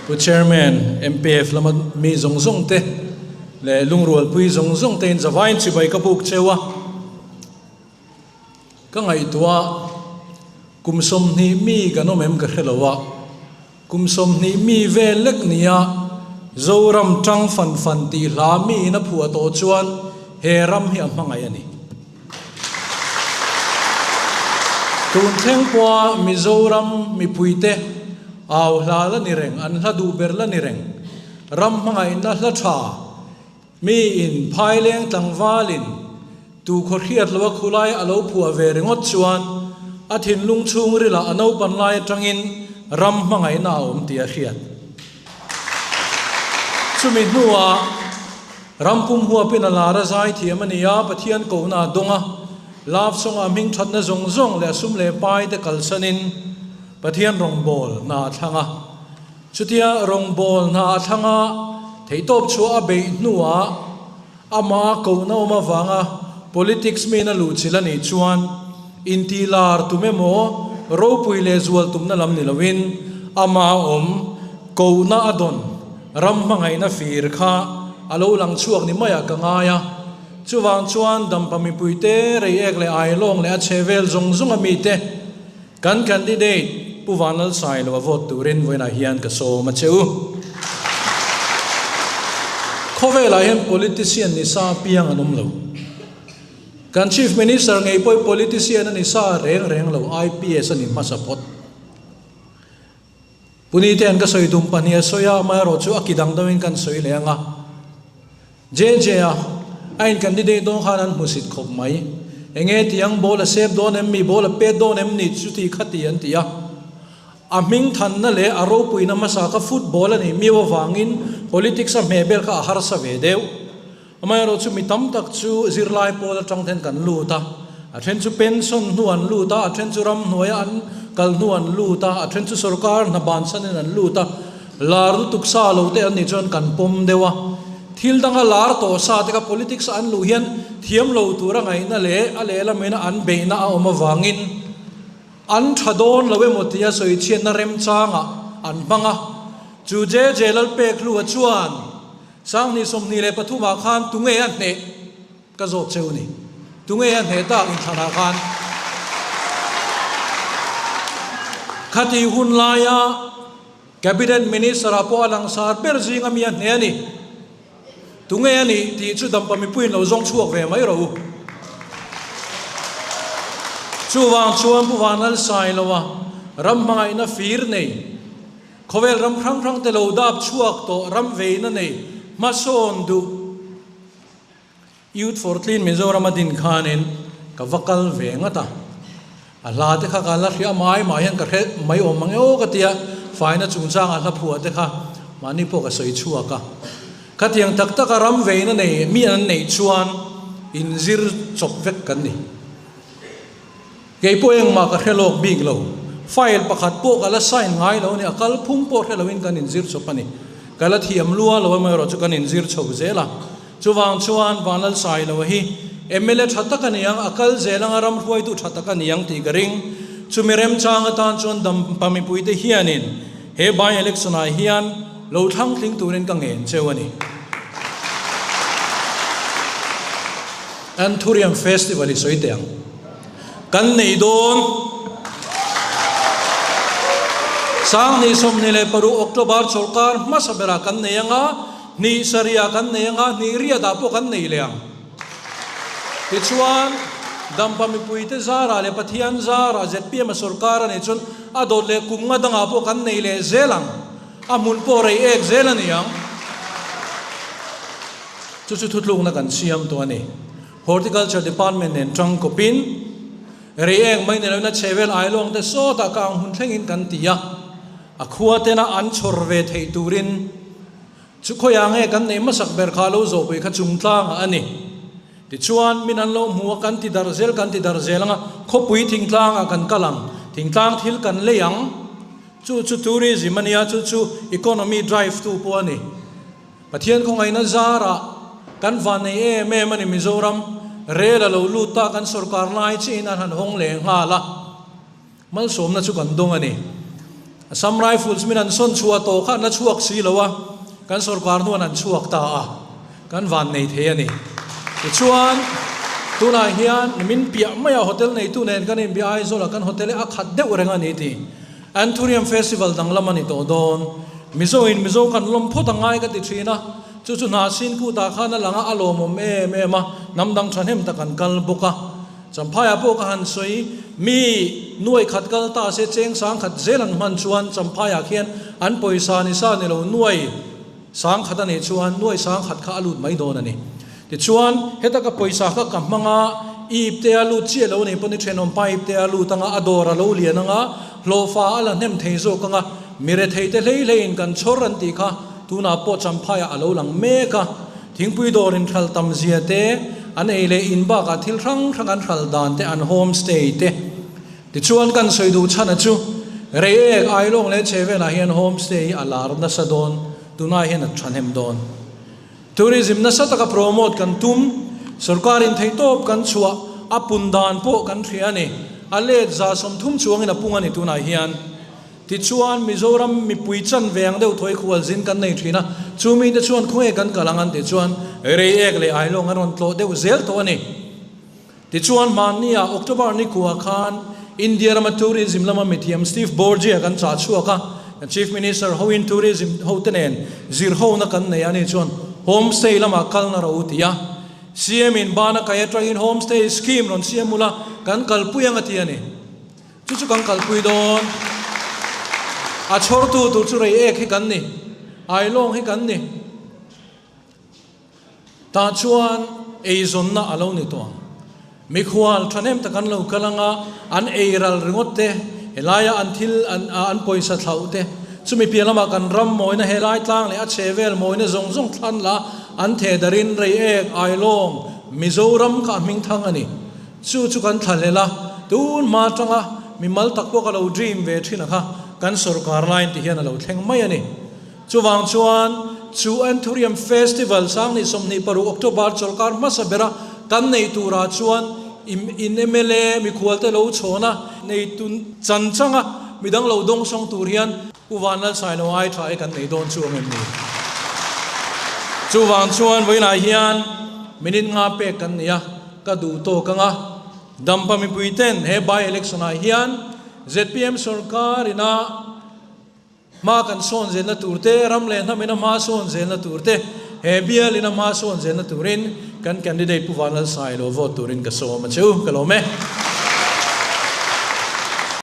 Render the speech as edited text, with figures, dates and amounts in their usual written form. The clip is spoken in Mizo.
Pu Chairman, MPF lama mi zawng zawng te leh lungrualpui zawng zawng te in zavaiin chibai ka buk cheu a. Ka ngaihtuah kum 20 mi kan awm em ka hre lo a, kum 20 mi vel lek nia Zoram tang fan fan tih hla mi in a phuah tawh chuan he ram hi a hmangaih a ni. Tun thleng pawha Mizoram mipuite au hla la ni reng, an hla duh ber la ni reng, ram hmangaihna hla tha, mi in phaileng tlangvalin tu khaw hriat loa khulai a lo phuah ve ringawt chuan a thinlung chhungrilah a naupan lai atangin ram hmangaihna a awm tih a hriat. Chumi hnuah ram pum huapin a lar a zai thiam a ni a, Pathian kohna a dawng a, love song-ah hming thatna zawng zawng leh a sum leh pai te kalsanin Pathian rawngbâwl hna a thlang a. Chutia rawngbâwl hna a thlang a, theihtawp chhuah a beih hnuah amah kohna awm avanga politics miin a luhchilh a nih chuan intih lar tum emaw ropui leh zual tumna lam ni loin amah awm kohna a dawn ram hmangaihna fir kha a lo lang chhuak ni maiah ka ngai a. Chuvang chuan dampa mipuite reiek leh ailawng leh a chhehvel zawng zawng a mite Kan candidate Pu Vanlalsai lo a vote turin vawiinah hian ka sawm a che u. Khawvelah hian politician ni sa piang an awm lo. Kan Chief Minister ngei pawh hi politician a ni sa reng reng lo, IPS a ni hmasa phawt. Punite an ka sawi tum pahnih a sawi a, amaherawhchu a ki dang deuhin kan sawi leh ang a. JJ a a in candidate dawn khan an hmusit khawp mai. Enge tiang ball a sep dawn em mi, ball a pet dawn em ni chuti khati an ti a. A hming thanna leh a ropuina hmasa kha football a nih miau avangin politics a hmeh bel kha a harsa ve deuh. Amaherawh chu mi tam tak chu zirlai pawl atang ten kan lut a, a then chu pension hnu an lut a, a then chu ramhnuaia an kal hnu an lut a, a then chu sorkar hna bansanin an lut a. Lar lutuk sa lo te an nih chuan kan pawm deuh a, thil danga lar tawh sa te kha politics a an luh hian thiam lo tura ngaihna leh a lehlamina an beihna a awm avangin an tha dawn lo emaw tia sawi chhiatna remchangah an hmang a. Chu JJ Lalpekhlua chuan Sanghnih 23 ah khan tunge a hneh? Ka zawt cheu ni. Tunge a hneh tak inthlanah khan? Khati hun laia Cabinet Minister-ah pawh a langsar ber zinga mi a hneh a ni. Tunge a nih tih chu dampa mipuiin lo zawng chhuak ve mai rawh u. Chuvang chuan Pu Vanlalsailoa ram hmangaihna fir nei, khawvel ram hrang hrangte lo dap chhuak tawh ram veina nei hmasawn duh, Youth for Clean Mizoram a din khanin ka va kal ve ngat a, a hla te kha ka la hria mai mai hian ka hre mai awm ang e aw ka ti a, faina chungchanga hla phuah te kha mahni pawh ka sawi chhuak a. Khatiang tak taka ram veina nei mi an neih chuan inzir chawp vek kan ni. Kei pawh engmah ka hre lawk bik lo. File pakhat pawh ka la sign ngai lo a ni, a kalphung pawh hre loin kan inzir chawp a ni. Ka la thiam lua lo amaherawh chu kan inzir chho zel a. Chuvang chuan Vanlalsailoa hi mla tha tak a ni ang, a kal zel anga ram hruaitu tha tak a ni ang tih ka ring. Chumi remchang atan chuan dampa mipuite hianin he by-election ah hian lo thlang tling turin ka ngen cheu a ni. Anthurium Festival i sawi teh ang. Kan nei dawn. 2026 October chawlhkar hmasa berah kan nei ang a, hnih sarihah kan nei ang a, hnih riatah pawh kan nei leh ang. Tichuan, Dampa mipuite zarah leh Pathian zarah zpm a sawrkar a nih chuan a dawt leh kum nga dangah pawh kan nei leh zel ang. A hmun pawh rei ek zel a ni ang. Chu chu thutlukna kan siam tawh a ni. Horticulture Department nen tang kawpin rei eng mai ni loin a chhevel ailawng te sawtah ka ang hun thlengin kan ti a, a khua tena an chhawr ve theih turin chu khawiah nge kan neih hmasak ber kha lo zawhpui kha chungtlangah a ni. Tichuan min an lo hmu a, kan ti darh zel kan ti darh zel ang a, khawpui thingtlangah kan kal ang, thingtlang thil kan lei ang, chu chu tourism a nia, chu chu economy drive tu pawh a ni. Pathian khawngaihna zarah kan vannei em em a ni Mizoram rel a lo lut ta kan sorkar lai chiin an han hawng leh nghal a, malsawmna chu kan dawng a ni. Assam Rifles min an sawn chhuah tawh kha an la chhuak si lo a, kan sorkar hnuan an chhuak ta a, kan van nei thei a ni. Tichuan, tunah hian min piah mai a hotel neitu nen kan inbia Aizawlah kan hotel hi a khat deuh reng a ni tih. Anthurium Festival danglam a ni tawh dawn. Mizo in Mizo kan lawm phawt a ngai ka ti thin a, chu chu hna sin kutah khan a lang a, a lawmawm em em a, hnam dang thahnem tak an kal bawk a. Champhaiah pawh ka han sawi, mi nuai khat kal ta se cheng sang khat zel an hman chuan Champhaiah khian an pawisa ni sa ni lo nuai sang khat a nih chuan nuai sang khat kha a lut mai dawn a ni. Tichuan, heta ka pawisa kha ka hmang a, ip te a lut chiah lo nei pawh ni thenawm pa ip te a lut anga, a dawr a lo lian anga, hlawhfa a la hnem thei zawk anga, mi rethei te hlei hleiin kan chhawr an tih kha tunah pawh Champhaiah a lo lang mek a. Thingpui dawr in hral tam zia te, an ei leh in bakah thil hrang hrang an hral dan te, an home stay te. Tichuan kan sawi duh chhana chu, Reiek, Ailawng leh Chhevelah hian home stay hi a lar nasa dawn, tunai hian a thahnem dawn. Tourism nasa taka promote kan tum, sorkarin theihtawp kan chhuah, a pun dan pawh kan hria a ni. A let 130 chuangin a pung a ni tunah hian. Tichuan, Mizoram mipui chan ve ang deuh thawi khualzin kan nei thin a, chu mite chuan khawnge kan kal ang an tih chuan Reiek leh Ailawng an rawn tlawh deuh zel tawh a ni. Tichuan, hmannia October nikhua khan India rama tourism lama mithiam Steve Borgia kan chah chhuak a, kan Chief Minister hoin tourism hote nen zir hona kan nei a ni chuan homestay lamah kalna ro ti a, CM in bana kai atangin homestay scheme rawn siam ula kan kalpui ang a ti a ni. Chu chu kan kalpui dawn. A chhawrtu tur chu Reiek hi kan ni, Ailawng hi kan ni. Tah chuan eizawnna a lo ni tawh ang. Mikhual thahnem tak an lo kal ang a, an ei ral ringawt te, helaia an thil an an pawisa thlauh te, chumi piah lamah kan ram mawina helai tlang leh a chhe vel mawina zawng zawng thlan la an theh darin Reiek, Ailawng, Mizoram kha a hming thang a ni. Chu chu kan thlahlel a, tun hma atanga mimal tak pawh ka lo dream ve thin a kha kan sorkar laiin ti hian a lo thleng mai a ni. Chuvang chuan chu Anthurium Festival 2026 October chawlhkar hmasa bera kan neih turah chuan in mla mikhualte lo chhawn a, nei tun chan changa midang lo dawngsawng tur hian Pu Vanlalsailo ai tha e kan nei dawn chu ang em ni? Chuvang chuan vawiinah hian minute nga pek kan nei a, Ka duh tawk ang a, Dampa mipui ten he by election ah hian zpm sorkar ina hma kan sawn zelna tur te, ram leh hnam ina hma sawn zelna tur te, he bial ina hma sawn zelna turin kan candidate Pu Vanlalsailo vote turin ka sawm a che u, ka lawm e.